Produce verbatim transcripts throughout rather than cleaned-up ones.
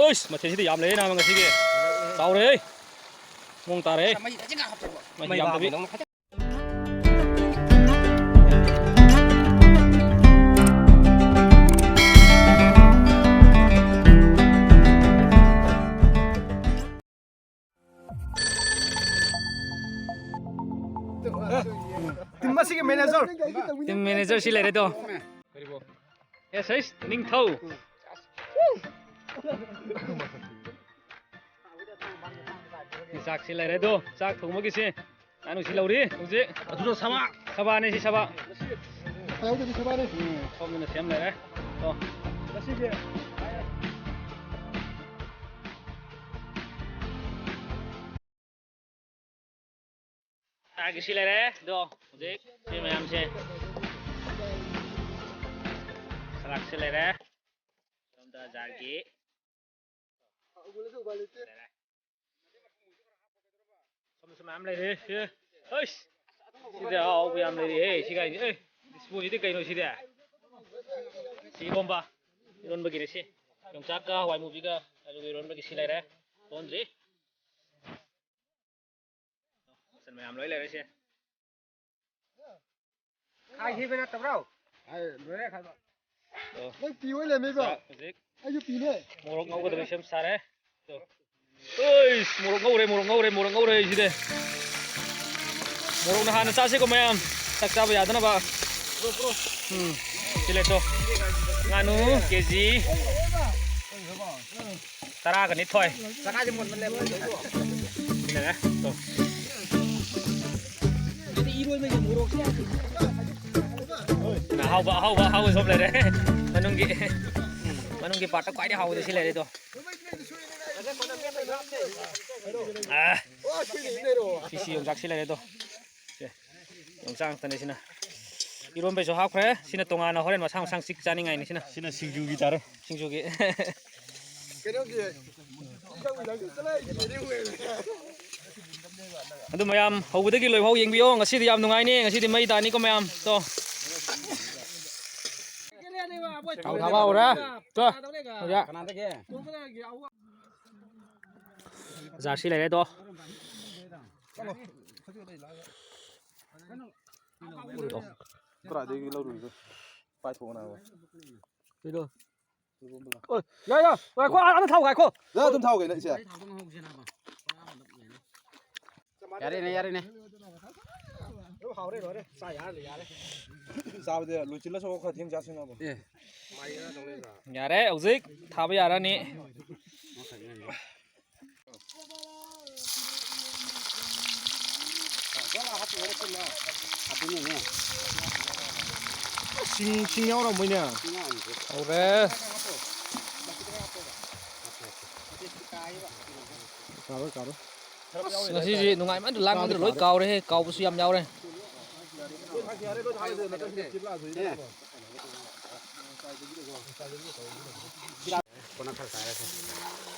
ꯑꯣꯏꯁ, ꯃꯊꯦꯜꯁꯤꯗꯤ ꯌꯥꯝ ꯂꯩꯌꯦ ꯅꯥꯕ ꯉꯁꯤꯒꯤ꯫ ꯆꯥꯎꯔꯦ꯫ ꯃꯑꯣꯡ ꯇꯥꯔꯦ꯫ ꯃꯩ ꯌꯥꯝꯗꯕꯤ꯫ Team ꯑꯁꯤꯒꯤ manager꯫ Team manager ꯁꯤ ꯂꯩꯔꯦ ꯑꯗꯣ꯫ Yes, yes, ꯅꯤꯡꯊꯧ꯫ ꯆꯥꯛꯁꯤ ꯂꯩꯔꯦ ꯑꯗꯣ, ꯆꯥꯛ ꯊꯣꯡꯕꯒꯤꯁꯤ꯫ ꯉꯥꯅꯨꯁꯤ ꯂꯧꯔꯤ ꯍꯧꯖꯤꯛ꯫ ꯑꯗꯨꯗ ꯁꯕꯥ꯫ ꯁꯕꯥꯅꯦ ꯁꯤ ꯁꯕꯥ꯫ ꯌꯥꯎꯗꯕꯤ ꯁꯕꯥꯅꯦ꯫ ꯎꯝ, ꯁꯣꯝꯗꯅ ꯁꯦꯝ ꯂꯩꯔꯦ꯫ ꯑꯣ꯫ ꯉꯁꯤꯒꯤ ꯆꯥꯒꯤ ꯁꯤ ꯂꯩꯔꯦ꯫ ꯑꯗꯣ ꯍꯧꯖꯤꯛ ꯁꯤ ꯃꯌꯥꯝꯁꯦ꯫ ꯁꯂꯥꯛꯁꯤ ꯂꯩꯔꯦ꯫ ꯁꯣꯝꯗ ꯖꯥꯔꯒꯤ ꯂꯩꯔꯦ꯫ ꯁꯣꯝꯗꯁꯨ ꯃꯌꯥꯝ ꯂꯩꯔꯦ꯫ ꯑꯦ, ꯑꯩꯁ! ꯁꯤꯗꯤ ꯑꯍꯥꯎꯕ ꯌꯥꯝ ꯂꯩꯔꯦꯍꯦ, ꯁꯤ ꯀꯥꯏꯁꯦ꯫ ꯑꯦ, disposal ꯁꯤꯗꯤ ꯀꯩꯅꯣ ꯁꯤꯗꯤ? ꯁꯤ ꯏꯔꯣꯝꯕ, ꯏꯔꯣꯟꯕꯒꯤꯅꯦ ꯁꯤ꯫ ꯌꯣꯡꯆꯥꯛꯀ ꯍꯋꯥꯏ ꯃꯨꯕꯤꯒ ꯑꯂꯨꯒ ꯏꯔꯣꯟꯕꯒꯤ ꯁꯤ ꯂꯩꯔꯦ꯫ ꯂꯣꯟꯗ꯭ꯔꯤ꯫ ꯃꯆꯜ ꯃꯌꯥꯝ ꯂꯣꯏ ꯂꯩꯔꯦ ꯁꯦ꯫ ꯈꯥꯏꯈꯤꯕ ꯅꯠꯇꯕ꯭ꯔꯣ? ꯍꯥꯏ, ꯂꯣꯏꯔꯦ ꯈꯥꯏꯕ꯫ ꯑꯣ꯫ ꯅꯪ ꯄꯤ ꯑꯣꯏ ꯂꯩꯔꯝꯃꯤꯕ꯭ꯔꯣ? ꯆꯥꯛ ꯍꯧꯖꯤꯛ ꯑꯩꯁꯨ ꯄꯤꯅꯦ꯫ ꯃꯣꯔꯣꯛ ꯉꯧꯒꯗꯕ ꯁꯦꯝ ꯁꯥꯔꯦ꯫ ꯑꯗꯣ꯫ ꯑꯩꯁ, ꯃꯣꯔꯣꯛ ꯉꯧꯔꯦ, ꯃꯣꯔꯣꯛ ꯉꯧꯔꯦ, ꯃꯣꯔꯣꯛ ꯉꯧꯔꯦ ꯁꯤꯗꯤ꯫ ꯃꯣꯔꯣꯛꯅ ꯍꯥꯟꯅ ꯆꯥꯁꯤꯀꯣ ꯃꯌꯥꯝ꯫ ꯆꯥꯛ ꯆꯥꯕ ꯌꯥꯗꯅꯕ꯫ ꯎꯝ꯫ ꯁꯤ ꯂꯩꯇꯣ꯫ ꯉꯥꯅꯨ ꯀꯦ ꯖꯤ ꯇꯔꯥꯒ ꯅꯤꯊꯣꯏ꯫ ꯂꯩꯔꯦ꯫ ꯇꯣ꯫ ꯑꯍꯥꯎꯕ, ꯑꯍꯥꯎꯕ, ꯑꯍꯥꯎꯕ ꯁꯣꯝ ꯂꯩꯔꯦ꯫ ꯃꯅꯨꯡꯒꯤ, ꯃꯅꯨꯡꯒꯤ part ꯇ ꯈ꯭ꯋꯥꯏꯗꯒꯤ ꯍꯥꯎꯕꯗꯣ ꯁꯤ ꯂꯩꯔꯦꯗꯣ꯫ ꯑꯥ꯫ ꯁꯤ, ꯁꯤ ꯌꯣꯡꯆꯥꯛ ꯁꯤ ꯂꯩꯔꯦꯗꯣ꯫ ꯁꯦ, ꯌꯣꯡꯆꯥꯛ ꯉꯥꯛꯇꯅꯦ ꯁꯤꯅ꯫ ꯏꯔꯣꯟꯕꯩꯁꯨ ꯍꯥꯞꯈ꯭ꯔꯦ꯫ ꯁꯤꯅ ꯇꯣꯉꯥꯟꯅ ꯍꯣꯔꯦꯟ ꯃꯁꯥ ꯃꯁꯥ ꯆꯤꯛ ꯆꯥꯅꯤꯡꯉꯥꯏꯅꯤ ꯁꯤꯅ꯫ ꯁꯤꯅ ꯁꯤꯡꯖꯨꯒꯤ ꯇꯥꯔꯦ꯫ ꯁꯤꯡꯖꯨꯒꯤ꯫ ꯀꯩꯅꯣꯒꯤ, ꯑꯗꯨ ꯃꯌꯥꯝ ꯍꯧꯕꯗꯒꯤ ꯂꯣꯏꯐꯥꯎ ꯌꯦꯡꯕꯤꯌꯣ꯫ ꯉꯁꯤꯗꯤ ꯌꯥꯝ ꯅꯨꯡꯉꯥꯏꯅꯤ꯫ ꯉꯁꯤꯗꯤ ꯃꯩ ꯇꯥꯅꯤꯀꯣ ꯃꯌꯥꯝ꯫ ꯇꯣ꯫ ꯊꯥꯎ ꯊꯥꯕ ꯍꯧꯔꯦ꯫ ꯇꯣ꯫ ꯀꯅꯥꯗꯒꯤ? ꯖꯥꯔꯁꯤ ꯂꯩꯔꯦ ꯑꯗꯣ꯫ ꯆꯠꯂꯣ꯫ ꯀꯗꯥꯏꯗꯒꯤ ꯂꯧꯔꯨꯏꯕ? ꯄꯥꯏꯊꯣꯛꯑꯣ ꯅꯥꯕ꯫ ꯀꯩꯅꯣ? ꯑꯣꯏ, ꯌꯥꯏ, ꯌꯥꯏ. ꯉꯥꯏꯈꯣ, ꯑꯥ, ꯑꯥꯗ ꯊꯥꯎ, ꯉꯥꯏꯈꯣ. ꯌꯥ, ꯑꯗꯨꯝ ꯊꯥꯎ ꯀꯩꯅꯣ, ꯏꯆꯦ. ꯌꯥꯔꯦꯅꯦ, ꯌꯥꯔꯦꯅꯦ. ꯑꯗꯨꯝ ꯍꯥꯎꯔꯦ, ꯂꯣꯏꯔꯦ. ꯆꯥ ꯌꯥꯔꯦ, ꯌꯥꯔꯦ. ꯆꯥꯕꯗꯤ ꯂꯣꯏꯁꯤꯜꯂꯁꯨ ꯈꯔ ꯊꯦꯡ ꯆꯥꯁꯤꯟꯅꯕ꯫ ꯑꯦ. ꯌꯥꯔꯦ, ꯍꯧꯖꯤꯛ ꯊꯥꯕ ꯌꯥꯔꯅꯤ꯫ ꯁꯤꯡ, ꯁꯤꯡ ꯌꯥꯎꯔꯝꯃꯣꯏꯅꯦ꯫ ꯍꯧꯔꯦ꯫ ꯀꯥꯔꯣꯏ, ꯀꯥꯔꯣꯏ꯫ ꯑꯁ, ꯉꯁꯤꯁꯦ ꯅꯨꯡꯉꯥꯏꯃꯟꯗ꯭ꯔ ꯂꯥꯡꯃꯟꯗ꯭ꯔ ꯂꯣꯏ ꯀꯥꯎꯔꯦꯍꯦ, ꯀꯥꯎꯕꯁꯨ ꯌꯥꯝ ꯌꯥꯎꯔꯦ꯫ ꯀꯣꯟꯅ ꯈꯔ ꯀꯥꯏꯔꯁꯦ꯫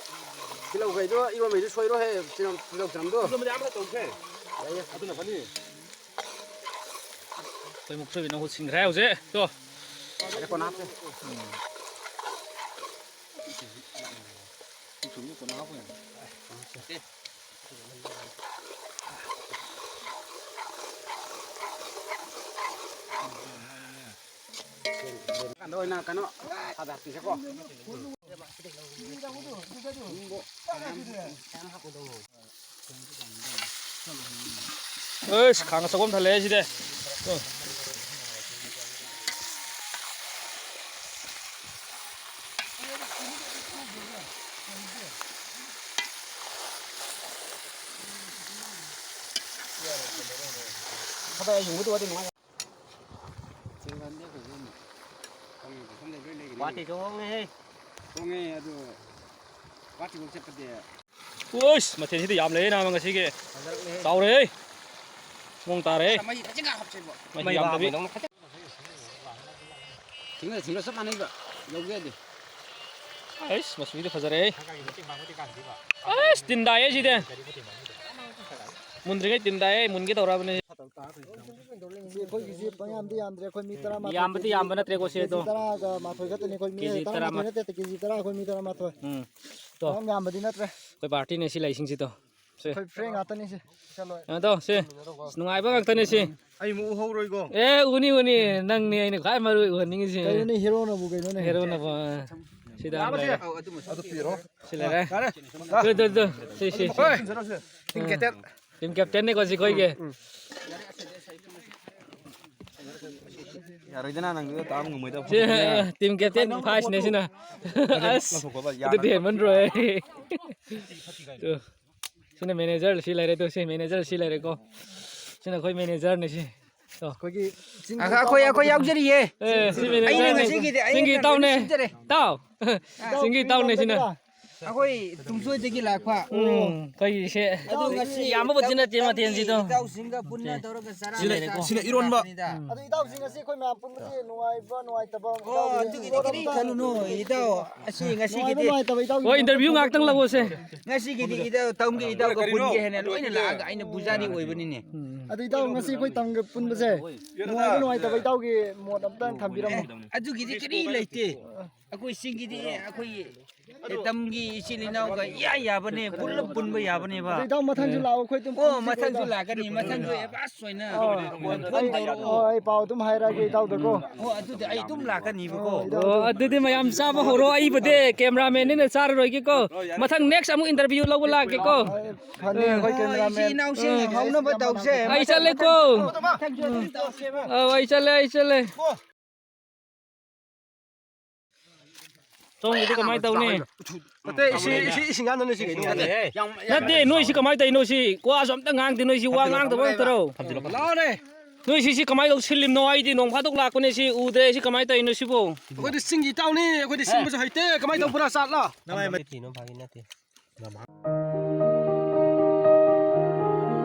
ꯇꯤꯜꯍꯧꯈꯩꯗꯣ, ꯏꯔꯣꯟꯕꯩꯗꯣ ꯁꯣꯏꯔꯣꯍꯦ, ꯇꯤꯜꯍꯧ, ꯇꯤꯜꯍꯧ ꯆꯅꯝꯗꯣ꯫ ꯏꯔꯣꯟꯕꯗꯤ ꯑꯃ ꯇꯧꯁꯦ꯫ ꯌꯥꯏꯌꯦ꯫ ꯑꯗꯨꯅ ꯐꯅꯤ꯫ ꯑꯩꯈꯣꯏ ꯃꯨꯛꯊꯣꯏꯕꯤꯅ ꯃꯍꯨꯠ ꯁꯤꯟꯈ꯭ꯔꯦ ꯍꯧꯖꯤꯛ꯫ ꯇꯣ꯫ ꯌꯥꯔꯦ, ꯀꯣꯟꯅ ꯍꯥꯞꯁꯦ꯫ ꯃꯨꯛꯊꯣꯏꯕꯤꯅ ꯀꯣꯟꯅ ꯍꯥꯞꯄ ꯌꯥꯅꯤ꯫ ꯀꯥꯟꯗ ꯑꯣꯏꯅ ꯀꯩꯅꯣ ꯊꯥꯗꯔꯛꯀꯦꯁꯦꯀꯣ꯫ ꯑꯩꯁ, ꯈꯥꯡ ꯑꯆꯧꯕ ꯑꯃ ꯊꯜꯂꯛꯑꯦ ꯁꯤꯗꯤ꯫ ꯊꯕꯛ ꯌꯨꯝꯒꯤ ꯇꯧꯔꯗꯤ ꯅꯨꯡꯉꯥꯏ꯫ ꯋꯥꯇꯤꯁꯨ ꯍꯣꯡꯉꯦꯍꯦ꯫ ꯍꯣꯡꯉꯦ ꯑꯗꯨ ꯋꯥꯇꯤꯐꯧ ꯆꯠꯄꯗꯤ꯫ ꯎꯏꯁ, ꯃꯊꯦꯜꯁꯤꯗꯤ ꯌꯥꯝ ꯂꯩꯌꯦ ꯅꯥꯕ ꯉꯁꯤꯒꯤ꯫ ꯐꯖꯔꯛꯂꯦꯍꯦ꯫ ꯆꯥꯎꯔꯦꯍꯦ꯫ ꯃꯑꯣꯡ ꯇꯥꯔꯦꯍꯦ꯫ ꯃꯩ ꯐꯖꯅ ꯍꯥꯞꯁꯦꯕ꯫ ꯃꯍꯤ ꯃꯩ ꯌꯥꯝꯗꯕꯤ꯫ ꯍꯥꯞꯄꯩꯗꯧꯅ ꯐꯖꯅ꯫ ꯊꯤꯡꯒ ꯊꯤꯡꯒ ꯆꯞ ꯃꯥꯟꯅꯩꯕ꯫ ꯌꯧꯒꯦ ꯌꯥꯗꯦ꯫ ꯑꯩꯁ, ꯃꯆꯨꯗꯤ ꯐꯖꯔꯦꯍꯦ꯫ ꯑꯩꯁ, ꯇꯤꯟ ꯇꯥꯏꯌꯦ ꯁꯤꯗꯤ꯫ ꯃꯨꯟꯗ꯭ꯔꯤꯉꯩ ꯇꯤꯟ ꯇꯥꯏꯌꯦ, ꯃꯨꯟꯒꯦ ꯇꯧꯔꯕꯅꯦ꯫ ꯁꯤ ꯑꯩꯈꯣꯏꯒꯤꯁꯤ ꯄꯪꯌꯥꯝꯗꯤ ꯌꯥꯝꯗ꯭ꯔꯦ, ꯑꯩꯈꯣꯏ ꯃꯤ ꯇꯔꯥꯃꯥꯊꯣꯏ, ꯌꯥꯝꯕꯗꯤ ꯌꯥꯝꯕ ꯅꯠꯇ꯭ꯔꯦꯀꯣ ꯁꯤ ꯀꯦꯖꯤ ꯑꯗꯣ꯫ ꯇꯔꯥꯒ ꯃꯥꯊꯣꯏ ꯈꯛꯇꯅꯤ ꯑꯩꯈꯣꯏ ꯃꯤ ꯀꯦꯖꯤ ꯇꯔꯥꯃꯥꯊꯣꯏ ꯇꯔꯥꯃꯥꯊꯣꯏ ꯅꯠꯇꯦ, ꯀꯦꯖꯤ ꯇꯔꯥ ꯑꯩꯈꯣꯏ ꯃꯤ ꯇꯔꯥꯃꯥꯊꯣꯏ꯫ ꯎꯝ꯫ ꯇꯣ꯫ ꯌꯥꯝ ꯌꯥꯝꯕꯗꯤ ꯅꯠꯇ꯭ꯔꯦ꯫ ꯑꯩꯈꯣꯏ ꯄꯥꯔꯇꯤꯅꯦ ꯁꯤ ꯂꯩꯁꯤꯡꯁꯤ ꯇꯣ꯫ ꯁꯦ꯫ ꯑꯩꯈꯣꯏ ꯐ꯭ꯔꯦꯟ ꯉꯥꯛꯇꯅꯤ ꯁꯤ꯫ ꯀꯩꯅꯣ ꯇꯧ ꯁꯦ꯫ ꯑꯁ, ꯅꯨꯡꯉꯥꯏꯕ ꯉꯥꯛꯇꯅꯦ ꯁꯤ꯫ ꯑꯩ ꯑꯃꯨꯛ ꯎꯍꯧꯔꯣꯏꯀꯣ꯫ ꯑꯦ, ꯎꯅꯤ, ꯎꯅꯤ꯫ ꯅꯪꯅꯦ ꯑꯩꯅ ꯈ꯭ꯋꯥꯏ ꯃꯔꯨ ꯑꯣꯏ ꯎꯍꯟꯅꯤꯡꯉꯤꯁꯦ꯫ ꯀꯩꯅꯣꯅꯦ, ꯍꯦꯔꯣꯅꯕꯨ ꯀꯩꯅꯣꯅꯦ꯫ ꯍꯦꯔꯣꯅꯕꯨ, ꯑ, ꯁꯤꯗ ꯑꯃ ꯂꯩꯔꯦ꯫ ꯑꯗꯨ ꯄꯤꯔꯣ꯫ ꯁꯤ ꯂꯩꯔꯦ꯫ ꯌꯥꯔꯦ꯫ Two, two, two. ꯁꯤ, ꯁꯤ, ꯁꯤ꯫ ꯍꯣꯏ꯫ Team captain. ꯇꯤꯝ ꯀꯦꯞꯇꯦꯟꯅꯤꯀꯣ ꯁꯤ ꯑꯩꯈꯣꯏꯒꯤ꯫ ꯌꯥꯔꯣꯏꯗꯅ, ꯅꯪꯗꯨꯗ ꯇꯥꯕ ꯉꯝꯃꯣꯏꯗꯕ ꯁꯤ, ꯐꯣꯇꯣꯅꯦ꯫ ꯇꯤꯝ ꯀꯦꯞꯇꯦꯟ ꯐꯥꯏꯁꯅꯦ ꯁꯤꯅ꯫ ꯑꯁ, ꯂꯧꯊꯣꯛꯈꯣꯕ, ꯌꯥꯅꯕ꯫ ꯑꯗꯨꯗꯤ ꯍꯦꯟꯃꯟꯗ꯭ꯔꯣ? ꯇꯨ, ꯁꯤꯅ ꯃꯦꯅꯦꯖꯔ ꯁꯤ ꯂꯩꯔꯦ, ꯇꯨ, ꯁꯤ ꯃꯦꯅꯦꯖꯔ ꯁꯤ ꯂꯩꯔꯦꯀꯣ꯫ ꯁꯤꯅ ꯑꯩꯈꯣꯏ ꯃꯦꯅꯦꯖꯔꯅꯦ ꯁꯤ꯫ ꯇꯣ꯫ ꯑꯩꯈꯣꯏꯒꯤ ꯆꯤꯡ ꯑꯩꯈꯣꯏ, ꯑꯩꯈꯣꯏ, ꯑꯩꯈꯣꯏ ꯌꯥꯎꯖꯔꯤꯌꯦ꯫ ꯑꯦ, ꯁꯤ ꯑꯩꯅ ꯃꯦꯅꯦꯖꯔꯅꯦ꯫ ꯉꯁꯤꯒꯤꯗꯤ ꯑꯩ ꯁꯤꯡꯒꯤ ꯈꯔ ꯏꯇꯥꯎꯅꯦ꯫ ꯁꯤꯟꯖꯔꯦ꯫ ꯏꯇꯥꯎ꯫ ꯁꯤꯡꯒꯤ ꯏꯇꯥꯎꯅꯦ ꯁꯤꯅ꯫ ꯑꯩꯈꯣꯏ ꯇꯨꯡꯁꯣꯏꯗꯒꯤ ꯂꯥꯛꯄ꯫ ꯎꯝ, ꯑꯩꯈꯣꯏꯒꯤꯁꯦ ꯑꯗꯨ ꯉꯁꯤ ꯌꯥꯝꯕꯕꯨꯗꯤ ꯅꯠꯇꯦ ꯃꯊꯦꯜꯁꯤꯗꯣ꯫ ꯏꯇꯥꯎꯁꯤꯡꯒ ꯄꯨꯟꯅ ꯇꯧꯔꯒ ꯆꯔꯥ ꯁꯤꯅ, ꯑꯃ ꯁꯤꯅ ꯏꯔꯣꯟꯕ꯫ ꯆꯥꯕꯅꯤꯗ꯫ ꯑꯗꯨ ꯏꯇꯥꯎꯁꯤꯡ ꯉꯁꯤ ꯑꯩꯈꯣꯏ ꯃꯌꯥꯝ ꯄꯨꯟꯕꯒꯤ ꯅꯨꯡꯉꯥꯏꯕ ꯅꯨꯡꯉꯥꯏꯇꯕ ꯑꯣ, ꯌꯥꯎꯗꯦ꯫ ꯑꯗꯨꯒꯤꯗꯤ ꯀꯔꯤ ꯈꯜꯂꯨꯅꯨ, ꯏꯇꯥꯎ꯫ ꯑꯁꯤ ꯅꯨꯡꯉꯥꯏꯕ ꯉꯁꯤꯒꯤꯗꯤ ꯅꯨꯡꯉꯥꯏꯇꯕ ꯏꯇꯥꯎꯒꯤ ꯍꯣꯏ, ꯏꯟꯇꯔꯚꯤꯌꯨ ꯉꯥꯛꯇꯪ ꯂꯧꯑꯣꯁꯦ꯫ ꯉꯁꯤꯒꯤꯗꯤ ꯏꯇꯥꯎ, ꯇꯝꯒꯤ ꯏꯇꯥꯎꯒ ꯀꯔꯤꯅꯣ? ꯄꯨꯟꯒꯦ ꯍꯥꯏꯅ ꯂꯣꯏꯅ ꯂꯥꯛꯑꯒ ꯑꯩꯅ ꯄꯨꯖꯥꯔꯤ ꯑꯣꯏꯕꯅꯤꯅꯦ꯫ ꯎꯝ꯫ ꯑꯗꯨ ꯏꯇꯥꯎ ꯉꯁꯤ ꯑꯩꯈꯣꯏ ꯇꯝꯒ ꯄꯨꯟꯕꯁꯦ ꯅꯨꯡꯉꯥꯏꯕ ꯅꯨꯡꯉꯥꯏꯇꯕ ꯏꯇꯥꯎꯒꯤ ꯃꯣꯠ ꯑꯝꯇꯪ ꯊꯝꯕꯤꯔꯝꯃꯣ꯫ ꯑꯗꯨꯒꯤꯗꯤ ꯀꯔꯤ ꯂꯩꯇꯦ꯫ ꯑꯩꯈꯣꯏ ꯆꯤꯡꯒꯤꯗꯤ ꯑꯩꯈꯣꯏ ꯇꯝꯒꯤ ꯏꯆꯤꯜ ꯏꯅꯥꯎꯒ ꯏꯌꯥ ꯌꯥꯕꯅꯦ, ꯄꯨꯜꯂꯞ ꯄꯨꯟꯕ ꯌꯥꯕꯅꯦꯕ꯫ ꯑꯗꯨ ꯏꯇꯥꯎ ꯃꯊꯪꯁꯨ ꯂꯥꯛꯑꯣ ꯑꯩꯈꯣꯏ ꯑꯗꯨꯝ ꯑꯣ, ꯄꯨꯟꯁꯤ ꯃꯊꯪꯁꯨ ꯀꯩꯅꯣ꯫ ꯂꯥꯛꯀꯅꯤ, ꯃꯊꯪꯁꯨ ꯑꯦꯗꯚꯥꯟꯁ ꯑꯣꯏꯅ ꯑꯣ, ꯐꯣꯟ ꯑꯩ, ꯇꯧꯔꯛꯑꯣ꯫ ꯑꯣ, ꯑꯩ ꯄꯥꯎ ꯑꯗꯨꯝ ꯍꯥꯏꯔꯛꯑꯒꯦ ꯏꯇꯥꯎꯗꯀꯣ꯫ ꯑꯣ, ꯑꯗꯨꯗꯤ ꯑꯩ ꯑꯗꯨꯝ ꯂꯥꯛꯀꯅꯤꯕꯀꯣ꯫ ꯑꯣ, ꯏꯇꯥꯎ꯫ ꯑꯣ, ꯑꯗꯨꯗꯤ ꯃꯌꯥꯝ ꯆꯥꯕ ꯍꯧꯔꯣ, ꯑꯩꯕꯨꯗꯤ ꯀꯦꯃꯦꯔꯥꯃꯦꯟꯅꯤꯅ ꯆꯥꯔꯔꯣꯏꯒꯦꯀꯣ꯫ ꯃꯊꯪ ꯅꯦꯛꯁ ꯑꯃꯨꯛ ꯏꯟꯇꯔꯚꯤꯌꯨ ꯂꯧꯕ ꯂꯥꯛꯀꯦꯀꯣ꯫ ꯐꯅꯤ ꯑꯩꯈꯣꯏ ꯀꯦꯃꯦꯔꯥꯃꯦꯟ꯫ ꯏꯆꯤꯜ ꯏꯅꯥꯎꯁꯤꯡ ꯍꯧꯅꯕ ꯇꯧꯁꯦ꯫ ꯑꯩ ꯆꯠꯂꯦꯀꯣ꯫ ꯃꯊꯪꯁꯨ ꯑꯗꯨꯝ ꯇꯧꯁꯦꯕ꯫ ꯑꯧ, ꯑꯩ ꯆꯠꯂꯦ, ꯑꯩ ꯆꯠꯂꯦ꯫ ꯁꯣꯝꯒꯤꯗꯤ ꯀꯃꯥꯏꯅ ꯇꯧꯅꯤ? ꯅꯠꯇꯦ, ꯏꯁꯤꯡ, ꯏꯁꯤꯡ, ꯏꯁꯤꯡ ꯌꯥꯝꯅꯅꯦ ꯁꯤ ꯀꯩꯅꯣ? ꯅꯠꯇꯦ, ꯅꯣꯏꯁꯤ ꯀꯃꯥꯏꯅ ꯇꯧꯔꯤꯅꯣ? ꯁꯤ ꯋꯥꯁꯨ ꯑꯝꯇ ꯉꯥꯡꯗꯦ, ꯅꯣꯏꯁꯤ ꯋꯥ ꯉꯥꯡꯗꯕ ꯉꯥꯛꯇꯔꯣ? ꯂꯥꯛꯑꯣꯅꯦ꯫ ꯅꯣꯏꯁꯤ, ꯁꯤ ꯀꯃꯥꯏꯅ ꯇꯧ ꯁꯤꯜꯂꯤꯝꯅꯣ? ꯑꯩꯗꯤ ꯅꯣꯡ ꯐꯥꯗꯣꯛ ꯂꯥꯛꯄꯅꯦ, ꯁꯤ ꯎꯗ꯭ꯔꯦ, ꯁꯤ ꯀꯃꯥꯏꯅ ꯇꯧꯔꯤꯅꯣ ꯁꯤꯕꯨ? ꯑꯩꯈꯣꯏꯗꯤ ꯆꯤꯡꯒꯤ ꯏꯇꯥꯎꯅꯤ, ꯑꯩꯈꯣꯏꯗꯤ ꯁꯤꯟꯕꯁꯨ ꯍꯩꯇꯦ, ꯀꯃꯥꯏꯅ ꯇꯧꯕ꯭ꯔꯥ ꯆꯥꯠꯂꯣ? ꯅꯃꯥꯏ ꯃꯩ ꯊꯤꯅꯣ ꯐꯥꯒꯤ ꯅꯠꯇꯦ꯫